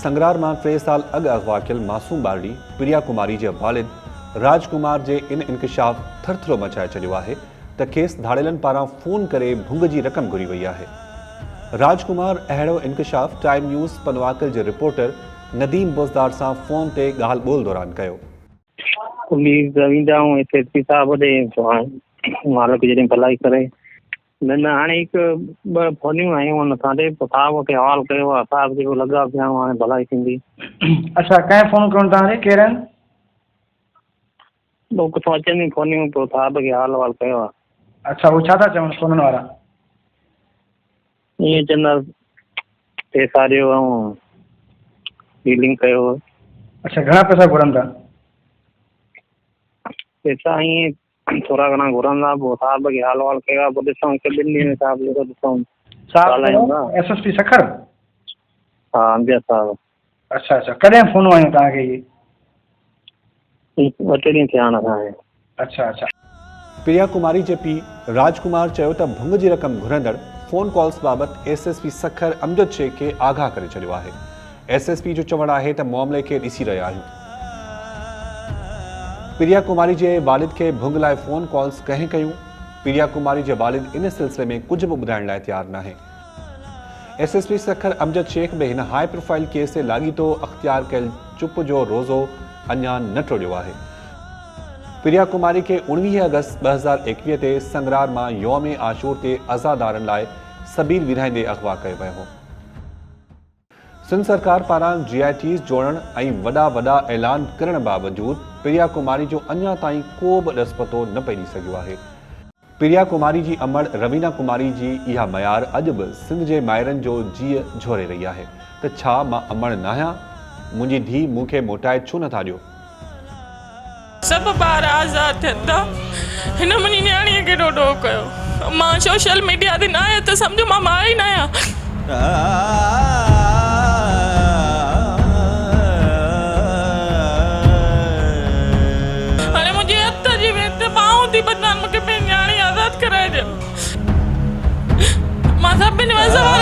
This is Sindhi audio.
سنگرار مان ٽي سال اڳ اغوا ڪيل معصوم ٻارڙي پريا ڪماري جي والد راج ڪمار جي ان انڪشاف ٿرٿلو مچائي ڇڏيو آهي ته کيس ڌاڙيلن پاران فون ڪري ڀنگ جي رقم گهري وئي آهي. راج ڪمار اهڙو انڪشاف ٽائيم نيوز پنوعاقل جي رپورٽر نديم بوزدار سان فون تي ڳالهه ٻولهه دوران ڪيو. پوليس جا ويندا آهيون ايس ايس پي صاحب ڏي مالڪ جڏهن ڀلائي ڪري. نه نه هاڻي هڪ ٻه فونيون آيون آهن اسان ڏي پوء صاحب کي حوال ڪيو آهي صاحب چيو لڳا پيا آهيون هاڻي ڀلائي ٿيندي. اڇا ڪنهن فون ڪيو توهان ڏي ڪير آهن؟ پوء ڪٿان اچن ٿيون فونيون پوء صاحب کي حال احوال ڪيو آهي. اڇا هو ڇا ٿا چون فونن وارا؟ ائين چوندا پيسا ڏيو ۽ ڊيلنگ ڪيو. اڇا گهڻا پيسا گهرن ٿا؟ پيسا ائين ٿورا گهڻا گهرندا پوء صاحب کي حال وال ڪيو آهي پوء ڏسون هڪ ٻن ڏينهن ۾ صاحب جيڪو ڏسون صاحب ڪهڙو ايس ايس پي سکر؟ ها امجد صاحب. اڇا اڇا ڪڏهن فون آيون توهان کي اهي؟ ٻه ٽي ڏينهن ٿيا آهن اسان کي. اڇا اڇا. پريا ڪماري جي پيء راج ڪمار چيو ته ڀنگ جي رقم گهرندڙ فون ڪالز بابت S S P Sukkur Amjad Shaikh کي آگاهه ڪري ڇڏيو آهي. ايس ايس پي جو چوڻ آهي ته معاملي کي ڏسي رهيا آهيون. پريا ڪماري جي والد کي ڀنگ لاء فون ڪالز ڪنهن ڪيون؟ پريا ڪماري جي والد ان سلسلي ۾ ڪجهه به ٻڌائڻ لاء تيار ناهي. S S P Sukkur Amjad Shaikh به هن هاء پروفائيل ڪيس تي لاڳيتو اختيار ڪيل چپ جو روزو اڃا نه ٽوڙيو آهي. پريا ڪماري کي 19 آگسٽ 2021 تي سنگرار مان يوم عاشور تي عزادارن لاء سبيل ورهائيندي اغوا ڪيو ويو هو. سنڌ سرڪار پاران جي آء ٽيز جوڙڻ ۽ وڏا وڏا اعلان ڪرڻ باوجود پريا ڪماري جو اڃا تائين ڪو به ڏس پتو نه پئجي سگهيو آهي. پريا ڪماري جي امڙ روينا ڪماري جي اها ميار اڄ به سنڌ جي مائرن جو جيء جهوري رهي آهي ته ڇا مان امڙ ناهيان؟ منهنجي ڌيء مون کي موٽائي ڇو نٿا ڏيو؟ سڀ ٻار آزاد ٿين ٿا هن منهنجي نياڻيء کي ڏاڍو ڏوهه ڪيو مان سوشل ميڊيا تي نه آيس ته سمجهو مان ماء ئي نه آهيان. هاڻي منهنجي هٿ جي وينتي ٻانهون ٿي ٻڌان مون کي پنهنجي نياڻي آزاد ڪرائي ڏين مان سڀني وس وارن.